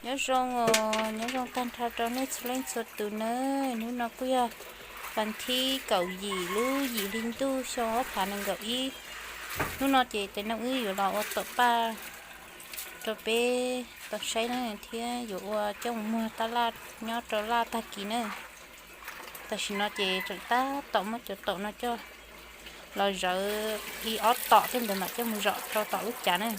Nyob zoo os, nyob zoo tag nrho rau nej txhua leej txhua tus nawb. Hnub no kuj yog vas thib kaum yim lub yim hli ntuj xyoo ob phav nees nkaum ib. Hnub no ces tes no wb yuav los ua taum paj rau peb tau saib na thiab yuav ua coj mus muag taj laj nyob rau laj tag kis na. Tam sim no ces tseem tab tom muab cov taum no coj los zawv li ob tom tej ntawd mam coj mus zom rau tom lub cav na.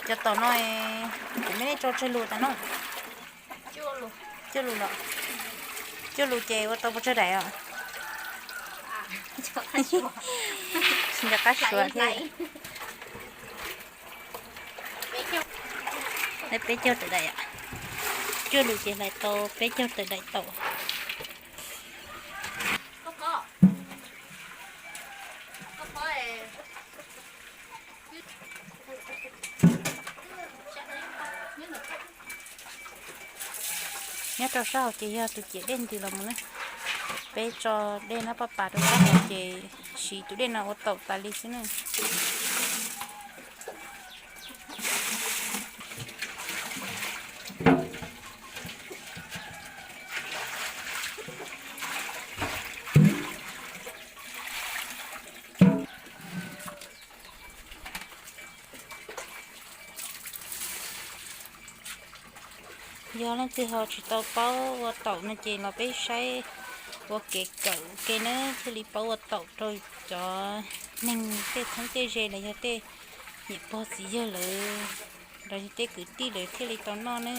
Cov taum no, kuv me nej tso tsawg lus tas no? Cuaj lus los? Cuaj lus ces ua tau pes tsawg daim os? Tsis nco qab suav thiab. Peb caug tawm daim, cuaj lus ces hlais tau peb caug tawm daim taum. Nyob rau sab hauv ces yog tus ciam dej ntws los mus na. Peb tso dej nab paj pas rau sab hauv ces siv tus dej no ua taum tas li xwb na. Yog leej twg ho tsis tau paub ua taum no ces los peb saib ua kev kawm ua ke na thiaj li paub ua taum rau cov neeg tej thoob tej ze los yog tej niam pog txiv yawg lawm los yog tej kwv tij lawm thiaj li tau noj na.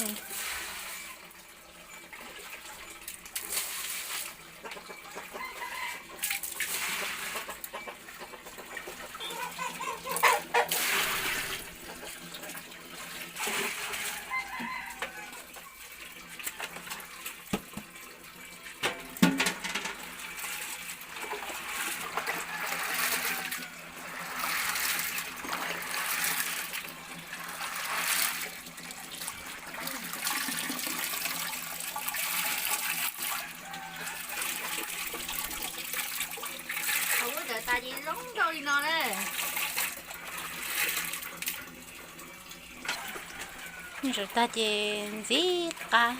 Ntsaws tag ces ntxim qab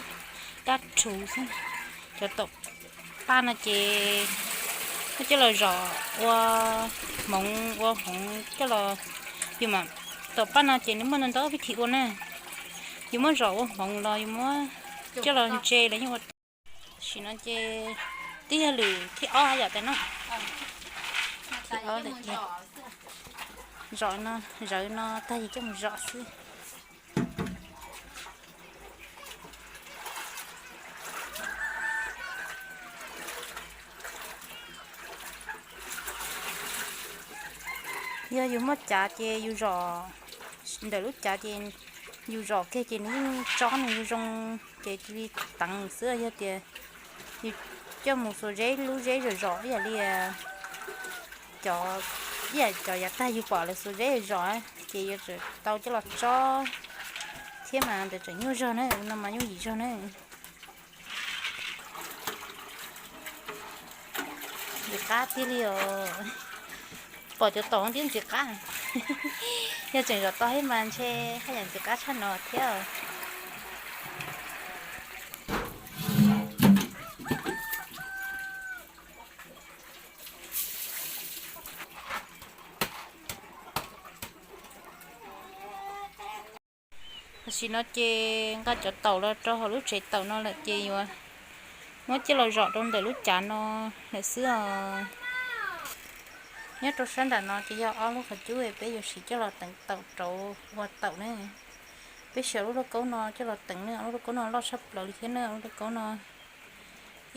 dab rhuv xwb. Cov taum paj no ces muab coj los zom ua hmoov ua hmoov coj los, yus mam, taum paj no ces nws muaj ntau ntau vib thim ua na. Yus muab zom ua hmoov los yus muab coj los ntse los yeej ua. Tam sim no ces twb yog lwm thib ob yom tes no. Thib ob lawm ces zom no, zawv no tag ces coj mus zom xwb. Yog yus muaj cav ces yus zom, ntawm lub cav ces yus zom kiag ces nws yeej tsob nws zoo zoo ces cia li teev xwb. Yog tias yus coj mus xuas zeb lub zeb zom zom ib yam li cov, ib yam cov yav tag yus pom lawv xuas zeb zom zom ces yuav tsum tau coj los tsob thiab mas ntawd tseem nyuaj zog na, no mas yooj yim zog na. Ntxim qab tiag li os. Pom cov taum twb ntxim qab. Yog tseem zom tau thiab mas ntshe haj yam ntxim qab tshaj no thiab. Tam sim no ces nqa cov taum los rau hauv lub tsev taum no lawm ces yuav muab coj los zom rau ntawm lub cav no lawm xwb os. Nyob rau sab nram no ces yog ob lub qhov cub peb yuav siv coj los teev taum rauv ua taum na. Peb siv ob lub lauj kaub no coj los teev na, ob lub lauj kaub no loj tshaj plaws li thiab na, ob lub lauj kaub no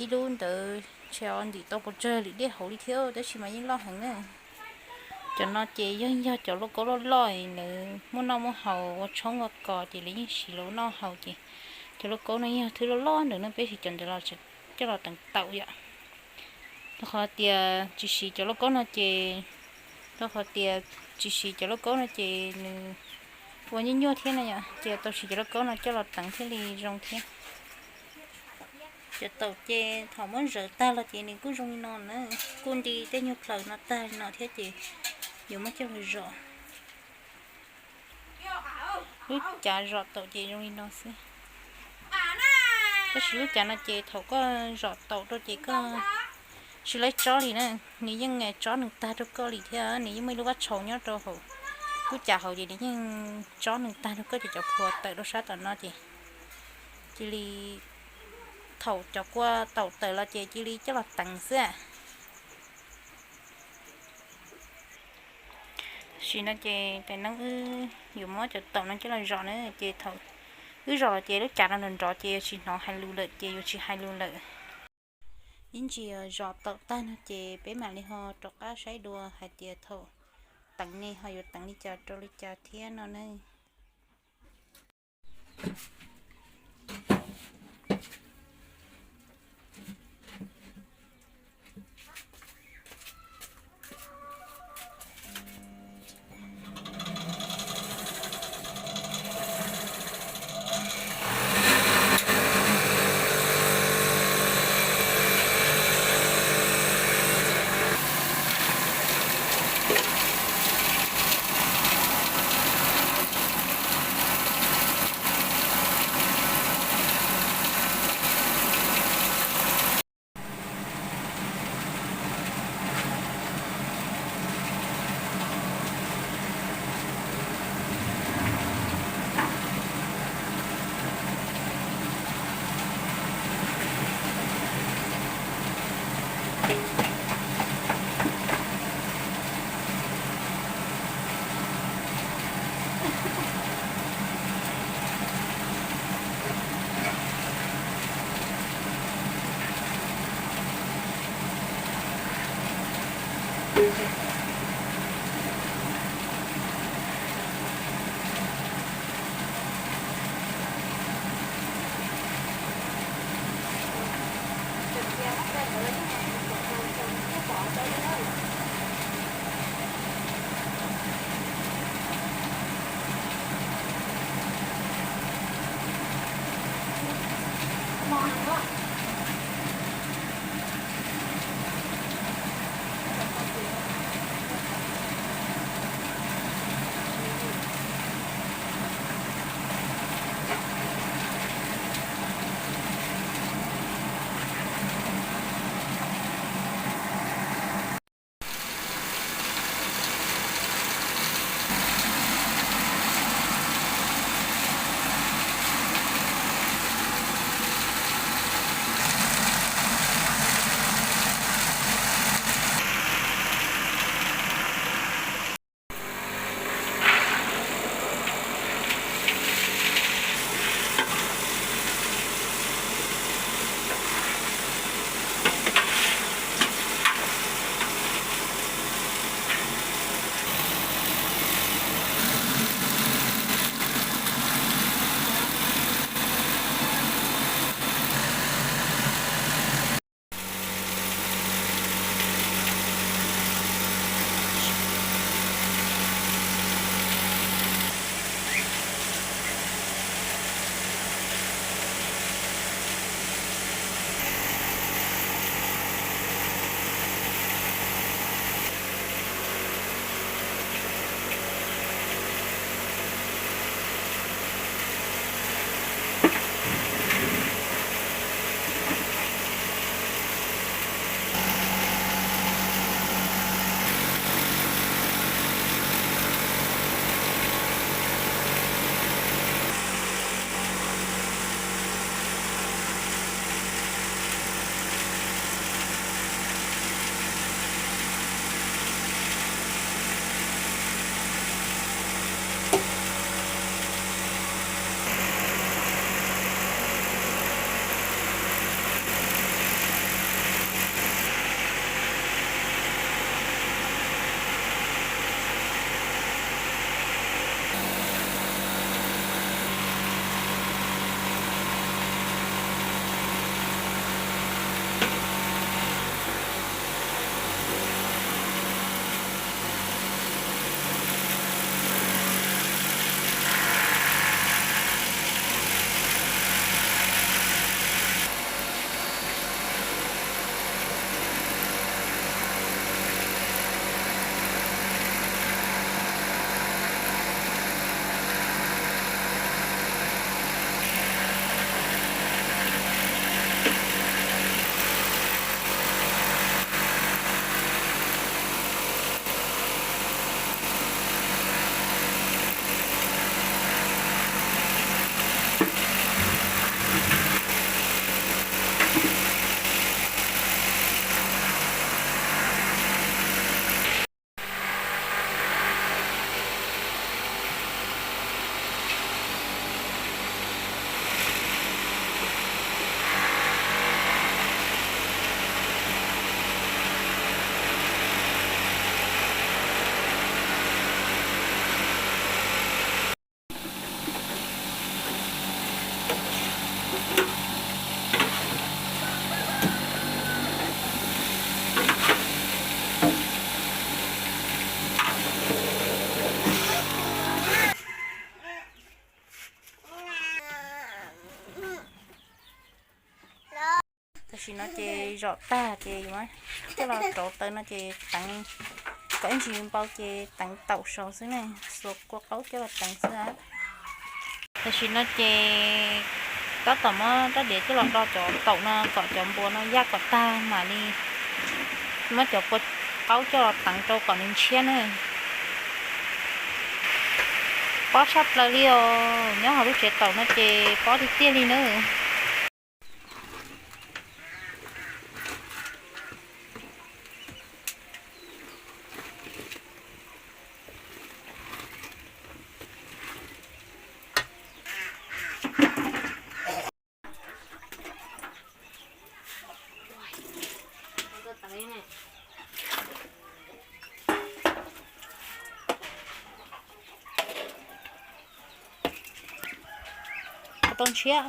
ib lub ntawd ntshe ntim tau pes tsawg lwm dej hauv li thiab tab sis mas yeej loj heev na. Cov no ces yeej yog cov lauj kaub loj loj lawv muaj noj muaj haus ua tshoob ua kos ces lawv yeej siv los noj haus ces cov lauj kaub no yeej yog thwb loj loj ntawd no peb siv cov ntawd los coj los teev taum yom. Rau qhov tias tsis siv cov lauj kaub no ces, rau qhov tias tsis siv cov lauj kaub no ces nws Ua nyuaj nyuaj thiab no yom, ces tau siv cov lauj kaub no coj los teev thiaj li zoo thiab. Cov taum ces thaum muab zawm tag los ces nws kuj zoo li no na, kuj nti tej nyuag plhaws no tag li no thiab ces yuav muab coj los zom. Lub cav zom taum ces zoo li no xwb. Tab sis lub cav no ces thaum koj zom taum rau ces koj tsis laib tsob li na, nws yeej tsob nws tag rau koj li thiab, nws yeej muaj ib lub vab tshau nyob rau hauv lub cav hauv ces nws yeej tsob nws tag rau koj ces cov phua tawm rau sab tom no ces cia li, thaum cov kua taum tawm los ces cia li coj los teev xwb. Tam sim no ces tais neeb wb yuav muab cov taum no coj los zom na, ces thaum wb zom los ces lub cav no nrov nrov ces yuav tsis hnov hais lus lawm ces yuav tsis hais lus lawm. Ib ntsis zom taum tag no ces peb mam li ho rov qab saib dua hais tias thaum teev ne ho yuav teev li cas rau li cas thiab no ne. Tam sim no ces zom tag ces yuav coj los rauv taws no ces teev, kom ib ntsis npau ces teev taum saud xwb ne, xuas kua qaub coj los teev xwb. Tam sim no ces tab tom muab rab diav coj los do cov taum no kom cov npua no yaj kom tag mam li muab cov kua qaub coj los teev rau kom nws ntshiab na. Pob tshaj plaws li os, nyob hauv lub tsev taum no ces pob tiag tiag li na. Tau ntshiab.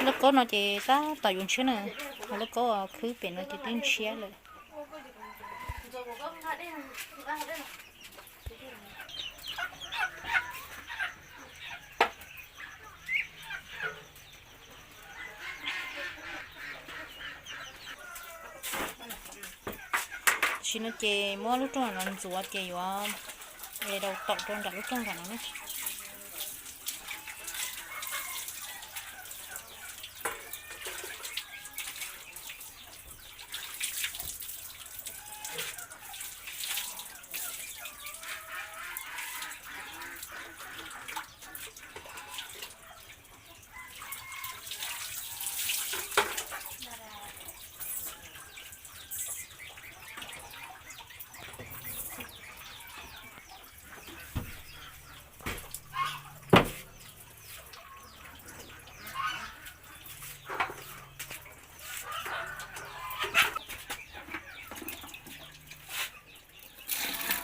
Lub kaub no ces tab tom yuav ntshiab na, ho lub kaub khwb pem no ces twb ntshiab lawm. Tam sim no ces muab lub rooj no ntxuav ces yuav rau taum rau nram lub rooj nram no na.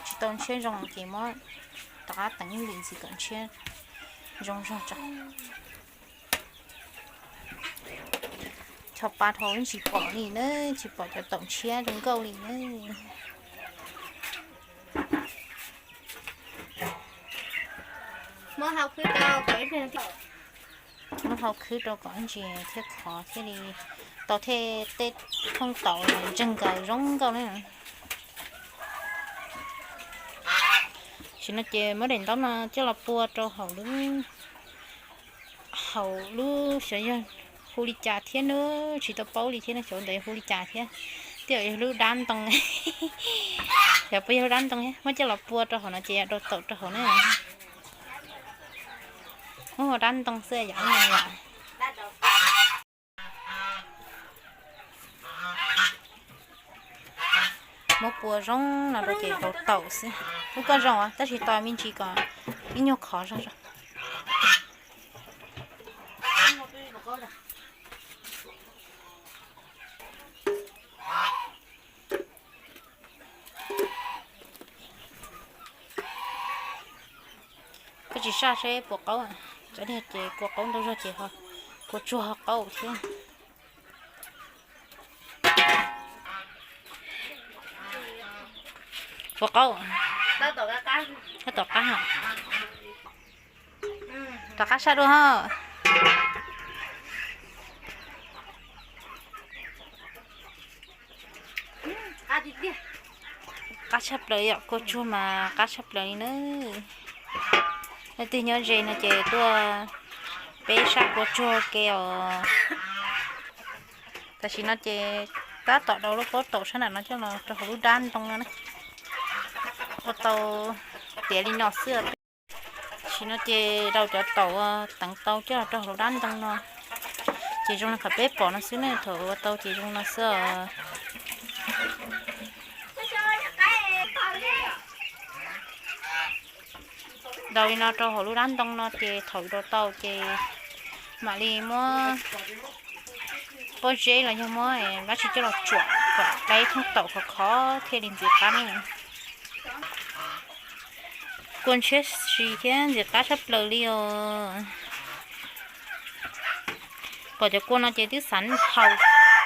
Tsis tau ntshiab zoo ces muab rov qab teev ib lwm ntxiv kom ntshiab zoo zog tso. Tho pa dhau tsis pom li na, tsis pom cov taum ntshiab zoo nkauj li na. Muab hau khwb rau kom ib ntsis thiab khov thiaj li tau thiaj tej thooj taum ntseeg nkaus zoo nkauj na. Tam sim no ces muab daim ntaub no coj los pua rau hauv lub, hauv lub xyov yog hu li cas thiab na, tsis tau paub li thiab na, xyov ntawd yog hu li cas thiab. Twb yog lub dab ntoo, xyov puas yog lub dab ntoo thiab, muab coj los pua rau hauv no ces yog rau taum rau hauv na. Muab hu dab ntoo xwb yom. Muab pua zoo no rau ces rau taum xwb. Lub koj zoo tab sis tos me ntsis kom ib nyuag khov zog zog. Koj tsis saj seb puas qaub, cov niag ces kua qaub ntau zog ces ho kua tsuag ho qaub thiab. Puas qaub? Tab tom qab, rov qab saj dua ho. Qab tshaj plaws yom, kua tsuag mas qab tshaj plaws li na. Leej twg nyob ze no ces tuaj peb saj kua tsuag ke os. Tam sim no ces tab tom rau lub pob taum sab nram no coj los rau hauv lub dab ntoo no na. Ua tau tiav li no xwb. Tam sim no ces rau cov taum teev tau coj los rau hauv lub dab ntoo no. Ces zoo li qhov peb pom no xwb ne, thaum ua tau ces zoo no xwb os. Rau li no rau hauv lub dab ntoo no ces thaum rau tau ces mam li muab pob zeb los yog muab dab tsi coj los tsuam kom dai thooj taum khov khov thiaj li ntxim qab ne. Kua ntshiab si thiab ntxim qab tshaj plaws li os. Pom cov kua no ces twb xav haus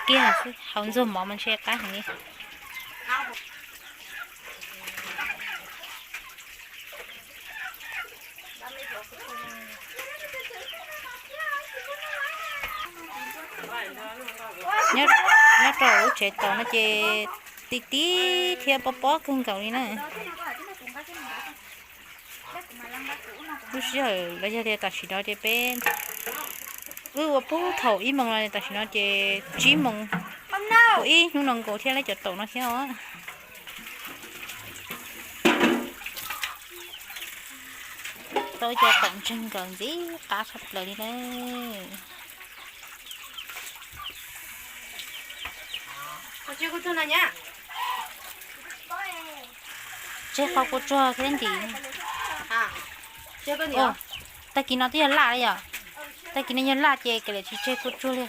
kiag xwb, haus ntxuag mov mas ntshe qab heev li. Nyob, nyob rau lub tsev taus no ces ti ti thiab pob pob kawg nkaus li na. Lub sij hawm los yog tias tam sim no ces peb, wb ua puag thaum ib moos los tam sim no ces tsib moos, ua ib hnub no nkaus thiab lawv cov taum no thiab os. Tau cov taum ntseeg nkawd ntxim qab tshaj plaws li na. Tseg qhov kua tsuag thiab ntim. Tag kis no twb yog laj li yom. Tag kis no yog laj ces kav liam tsis tseg kua tsuag li.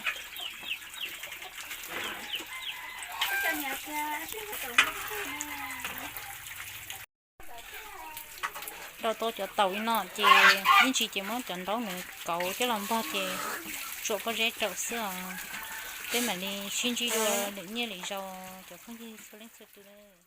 Rau tau cov taum li no ces ib ntsis ces muab cov ntaub nws kauv coj los npog ces tsuam pob zeb rau xwb os. Peb mam li sib ntsib dua lwm niaj lwm zaus cov phooj ywg txhua leej txhua tus.